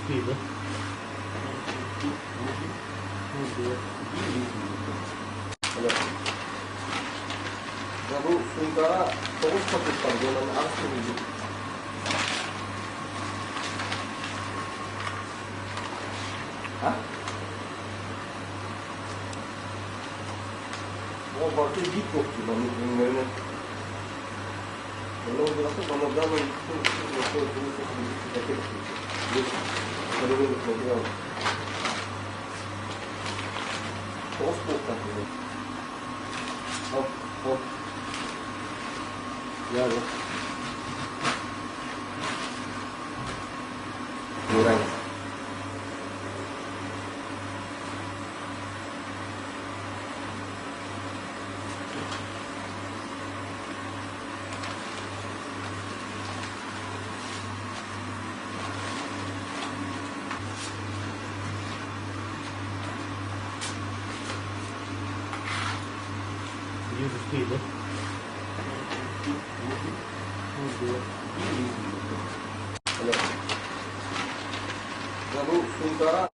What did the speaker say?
Бу суумкаҕа тоҕус сотуттан буолан аҕыс тыһыынча. Ол барыта биир туохтуур маннык өҥнөрүнэн. Тоҕус буолтан Хоп, хоп. Я Уран. Бу суумкаҕа.